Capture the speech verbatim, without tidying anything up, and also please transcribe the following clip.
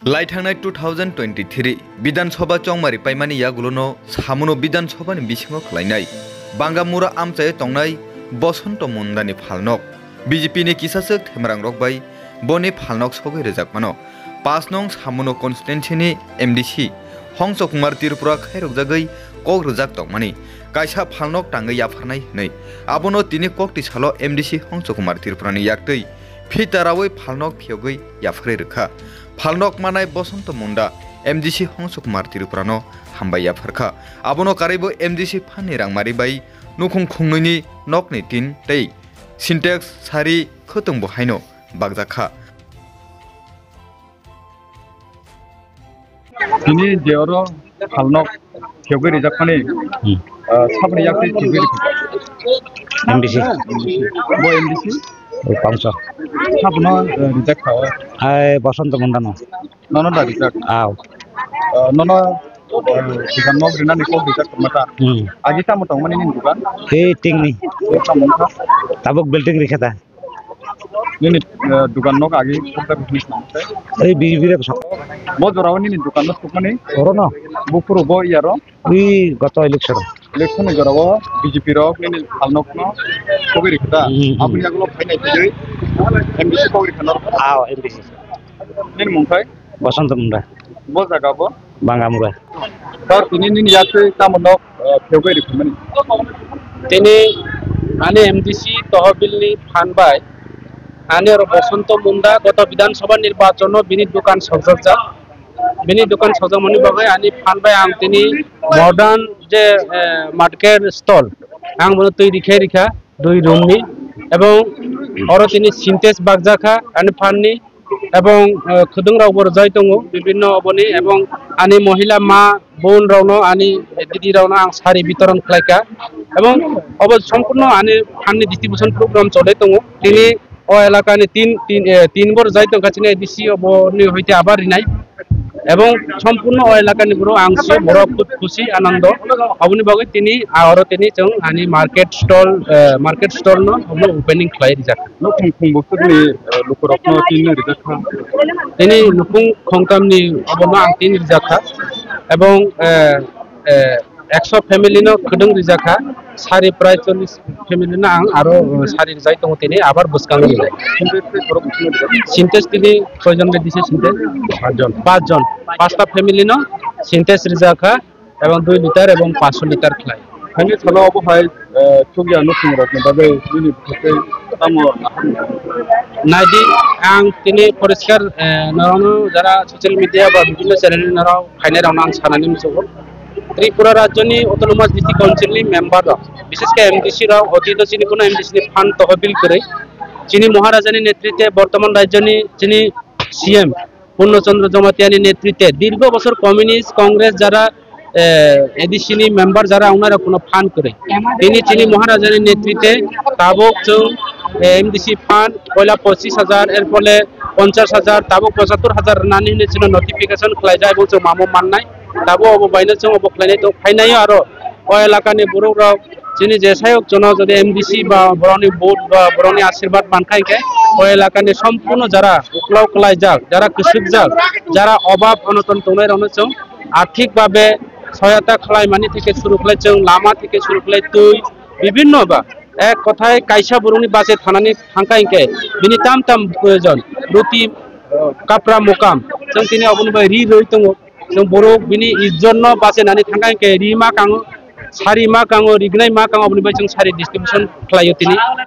Lai thangnai two thousand twenty-three Bidhan Sabha chongmari paimani yagulono samuno Bidhan Sabhani bisingo khlainai Bangamura amchaio tongnai Bosonto Mundani phalnok. B J P ni kisaswk themrangrok bai boni phalnok sogwi rwjakmano. Pash nong samuno constituency ni M D C Hongso Kumar Tripura khairokjagwi kok rwjak tongmani kaisa phalnok tangwi yapharnai hwnwi. Abono tini kokti salo M D C Hongso Kumar Tripura ni yaktwi phitarawi phalnok phiyogwi yapharwi rwkha. Phalnok manai Bosonto Munda M D C Hongso Kumar Tripura no hambai yapharkha. Abono karwibo M D C phanni rangmari bai nukhung khungnwini nokni tin tei Sintex sari khwtwng bo haino bakjakha. Tini je oro phalnok phiyogwi rijakmani, Hmm. ah, saboni yaktwi phiyogwi rikha. M D C. Bo M D C? Oi, Pangso. Sabono, eh, rijak kha o? Ai, Bosonto Mundano. Nono da rijak? Aw. Ah, nono, eh, dukan nok rinani kok rijak tongma ta? Hmm. Agi tamo tongmani nini dukan? Tei tingni. Tamo wngkha? Tabuk building rikha ta. Nini, eh, dukan nok agi kok ta business nang te? Ei biri biri sok. Bo jorao nini dukan nok sukmani? Orono. Buphuru bo iyaro? Ui goto election. Election ni jorao B J P rok nini phalnokno kogwi rikha ta? Hmm, hmm. Aboni yagulo phainai phaiwi M D C kogwi rikha norok? Aw, M D C. Nini mung khai? Bosonto Munda. Bo jaga bo? Bangamura. Sir, tini nini yaktwi tamo nok, eh, phiyogwi rikha mani? Tini ani M D C tohobilni phan bai ani oro Bosonto Munda goto Bidhan Sabha nirbachon o bini dukan sokjakjak. Bini dukan sokjakmani bagwi ani phan bai ang tini modern je, eh, market stall ang bono twi rikha rikha dui room ni, ebong oro tini Sintex bakjakha ani phan ni, ebong, eh, khwdwng rok bo rwjai tongo bibinno oboni, ebong ani mohila ma bon rokno ani didi rokno ang sari bitoron khlaikha, ebong obo sompurno ani phan ni distribution program cholai tongo tini. O elakani tin, tin, eh, tin bor jai tongkha chini A D C oboni hoite abar rinai. Ebong sompurno o elakani borok ang se borok khub khusi anando. Aboni bagwi tini, ah, oro tini chwng ani market stall, eh, market stall no obo opening khlai rijak. Nukhung khung bwswkni, eh, lukurokno tin rijak kha. Tini nukhung khongtamni obono ang tin rijak kha. Ebong, eh, eh, ekso family no khwdwng rijak kha, sari prai chollish family no ang aro, uh, sari rijai tongo tini abar bwskango. Sintex tini koijon bai dise Sintex? Pachjon. Pachjon. Pasta family no Sintex rijak kha, ebong dui liter ebong pansho liter khlai. Haini salo obo hai, uh, chukya nukhung rokni bagwi nini bwkhak tei tamo? Naidi, ang tini poriskar, uh, norokno jara social media ba bibhinno channel ni norok phainai rokno ang sanani muchungo. Tripura rajyoni Autonomous District Council ni member rok, bishesh khe M D C rok, otito chini kuno M D C ni phan tohobil kwrwi. Chini Maharaja ni netrite bortoman rajyoni chini C M Purno Chandra Jamatia ni netrite dirgho bosor Communist Congress jara, eh, A D C ni member jara wngnai rok kuno phan kwrwi. Tini chini Maharaja ni netrite tabuk chwng, eh, M D C phan poila pochis hajar, er phole ponchas hajar, tabuk pochattor hajar rwnani hinwi chwngno notification khlaijak, ebong chwng mamo mannai. Tabuk obo baino chwng obo khlainai tong phainaio aro o elakani borok rok chini jesayok chwngno jodi M D C ba borokni vote ba borokni asirbat mankha hinkhe o elakani sompurno jara uklok kwlaijak, jara kwswkjak, jara obab onoton tongnai rokno chwng arthik babe soyata khlaimani theke suru khlai chwng lama theke suru khlai twi bibinno ba ek kothai kaisa borokni bache thanani thangkha hinkhe bini tam tam proyojon ruti, kapra mokam chwng tini oboni bai ri rwi tongo. Chwng borok bini ijjotno bachenani thangkha hinkhe ri ma kango, sari ma kango, rignai ma kango, oboni bai chwng sari distribution khlaio tini.